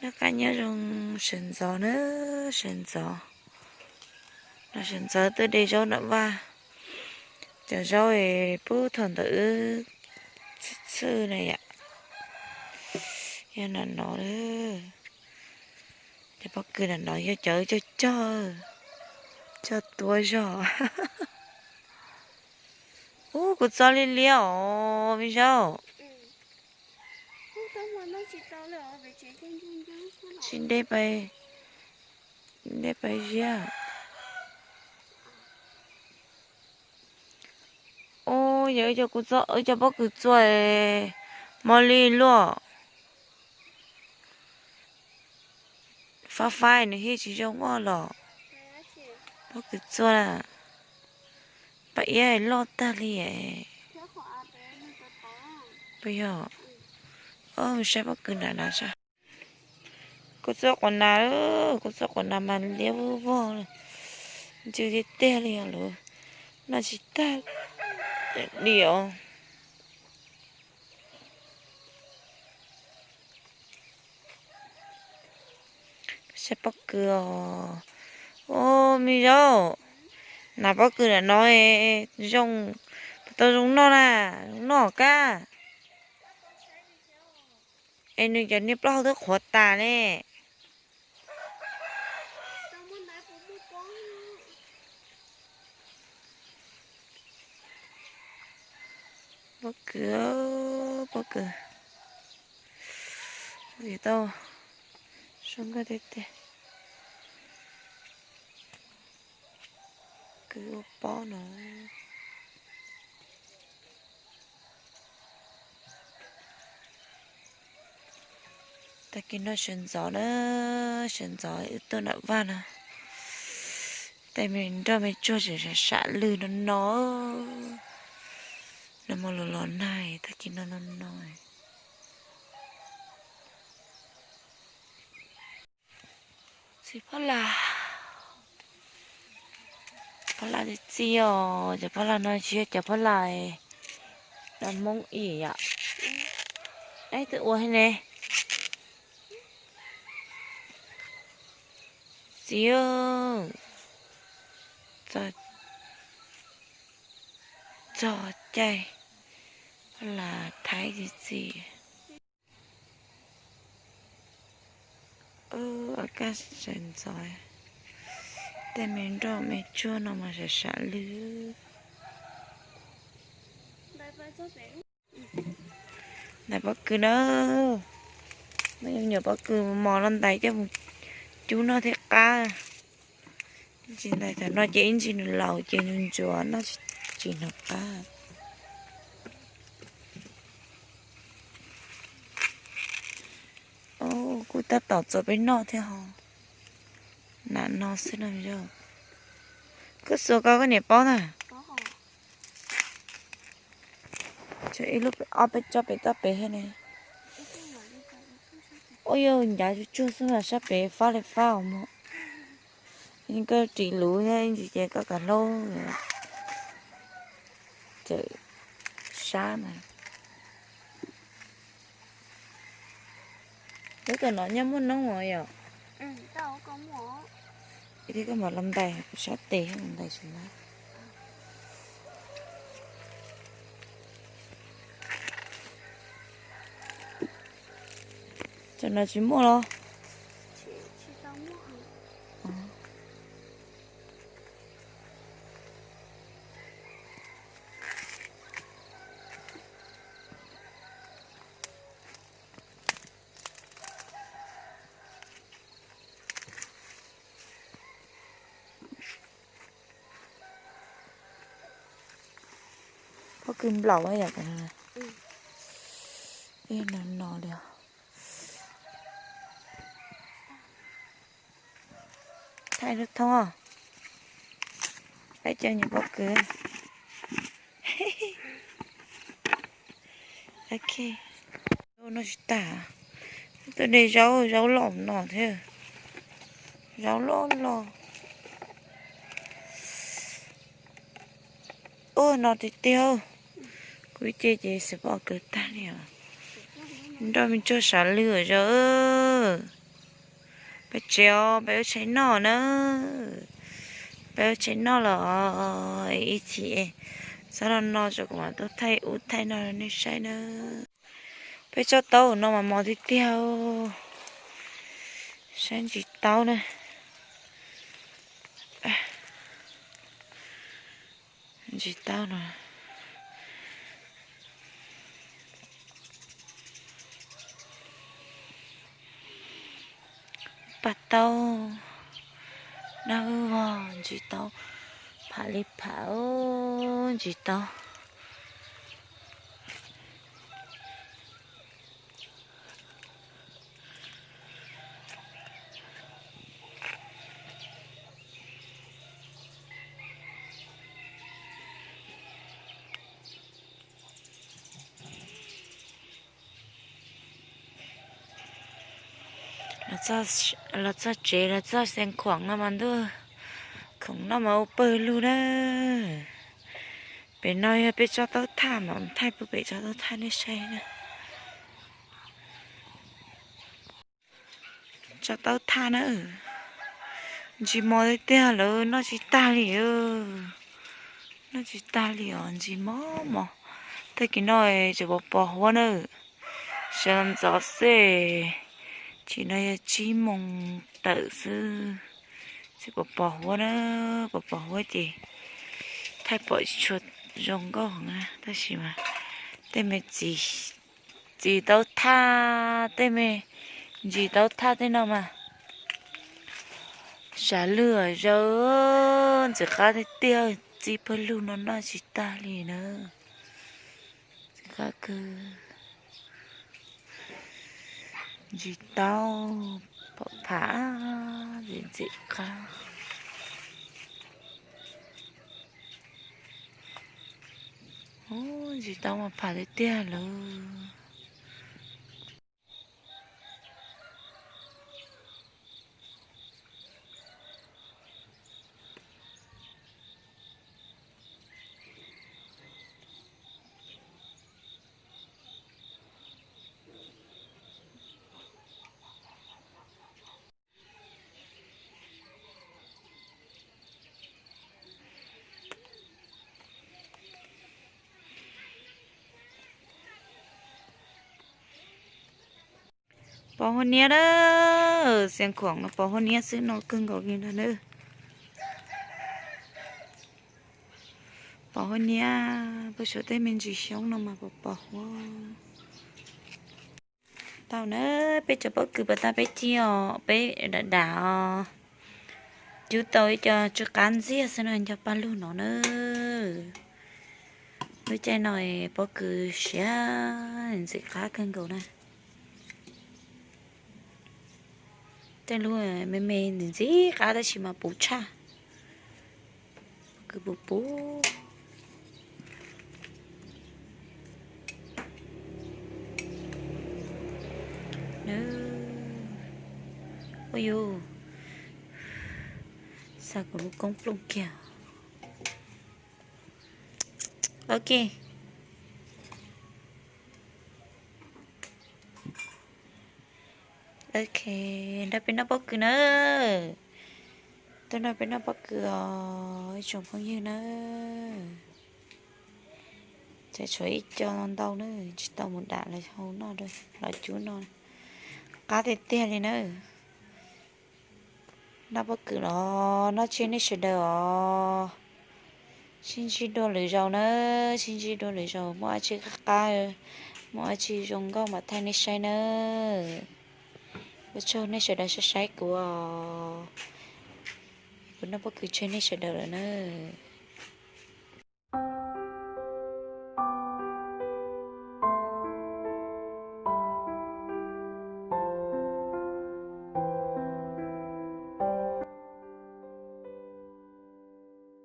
Noj qab nyob zoo sawv ntxov na, sawv ntxov. No sawv ntxov tuaj de zaub nram vaj. Cov zaub es pub thaum ntawd wb txhwj txhwj na yom. Yog nram no, cov pob kws nram no yog cov wb cog cog, cog tuab zog. Ub, kuv txo liab liab os me zaub. Tsis nte pais, nte pais ziab. Ub, yog wb cov kuv txo, wb cov pob kws txua es, mo li luaj. Fab faib nws hij tsis zoo ua los. Pob kws txua na, pab iab loj tag li. Puas yog? Mus saib pob kws nram no saib. Kuv txua quav nas, kuv txua quav nas mas liab vog vog, ntsw tiag tiag li os, lawv noj tsis tag li os. Saib pob kws os. Ub, me zaub, nas pob kws nram no zoo, puas tau zoo noj na, zoo noj kab. Es nws cov niag plaub hau twb qhuav tas ne. Pob kws, pob kws, tau zoo nkauj tiag tiag. Kws ua pob no. Tag kis no sawv ntxov na, sawv ntxov wb tuaj nram vaj no. Tej me nroj me tsuag tseem sam sam lwg no no. Nag hmo los los nag, tag kis no no no. Txiv phab las, phab las txiv txiv os, cov phab las no tsis yog cov phab las, las Hmoob ib yam. Eb, twb ua li ne. Txiv, txog caij phab las Thaib txiv txiv. Ua kaj sawv ntxov, tej me nroj me tsuag no mas sam sam lwg. Ntais pob kws na, muab me nyuam pob kws mos no ntais coj mus cub noj thiaj qab. Ib ntsis ntais thaum no ces ib ntsis nws laus ces nws ntsuav noj tsis hnov qab. Kuj tab tom txuas peb noj thiab ho. Nam no xwb no yog. Koj xuas koj koj niam paub na. Ib lub ob peb tsob pem toj pem thiab ne. Ua yog ncav tsuag tsuag xwb mas sab pem fab li fab os mog. Koj ris luv thiab ib ntsis ces koj kav hlaub txawm sab na. Lub tom no nyob muaj noob os yom. Thiab koj mam los ntais kuv sab tes los ntais tsis na. Tam no tsis muaj los? Pob kws nplaum yom. No no li. Thaij lub thoob. Peb cov nyuam pob kws. Ok. Noj tsis tag. Tuaj de zaub, zaub loj no thiab. Zaub loj loj. Ua no tiag tiag. Kuv ib ce ces xav pom kawg tag li os. Nroj me ntsuag sav lwg zog. Peb tsev os, peb ua tshais noj na. Peb ua tshais noj los ib chim, txhob no no tso kuv mam tuaj thaij ub thaij no nej saib na. Peb tsob taub no mas mos tiag tiag. Saib ntsis taub na. Ntsis taub no. Paj taub, nab hwb vog, ntsis taub, pham li pham, ntsis taub. Los txog tsev, los txog xeev khuam no mas ntuj, khoom noj mas ua pawg lug na. Pem no yog peb tsob taub thaj mas thaij pub pem tsob taub thaj nej saib na. Tsob taub thaj na, ntsis mos tiag tiag lawm, noj tsis tag li. Noj tsis tag li os, ntsis mos mos. Tag kis no tseem pos pos huab na. Sawv ntxov xwb, tsis no yog tsib moos tawm xwb. Tseem pos pos huab na, pos pos huab ces thaij pom tsis tshua zoo nkauj na, tab sis mas tej me txiv, txiv taub thaj, tej me ntsis taub thaj tej no mas sam lwg zaws, ntxim qab tiag tiag, txi pawg lug no noj tsis tag li na. Ntxim qab kawg. Ntsis taub pom pham, ntxim ntxim qab. Ntsis taub mas pham tiag tiag lawm. Pos huab niab na, xeev khuam no pos huab niab xwb no kawg nkaus li ntag na. Pos huab niab, peb suav tej me ntsis xyoob no mas pos pos huab. Tau na, peb cov pob kws pas tag peb ci os, peb dam dam os. Cub tau ib co tsw qab ntxiag xwb no nco paj lug no na. Lub caij no pob kws siav ntxim qab kawg nkaus na. Tej lub me me ntxim ntxim qab tab sis mas puv tshaj. Pob kws puv puv. Ua yus, xa kuv lub koob plooj kiag. Ok. Ok, nrog peb noj pob kws na. Tuaj nrog peb noj pob kws os ib tsoom phooj ywg na. Ces tshuav ib co ntau na, tsis tau mus dam los hau noj, los cub noj. Qab tiag tiag li na. Noj pob kws los noj tseg nej sawv daws os. Sib ntsib dua lwm zaus na, sib ntsib dua lwm zaus muaj dab tsi qab qab, muaj dab tsi zoo nkauj mam thaij nej saib nawb. Ua tsaug nej sawv daws saib saib kuv os. Kuv noj pob kws tseg nej sawv daws lawm nawb.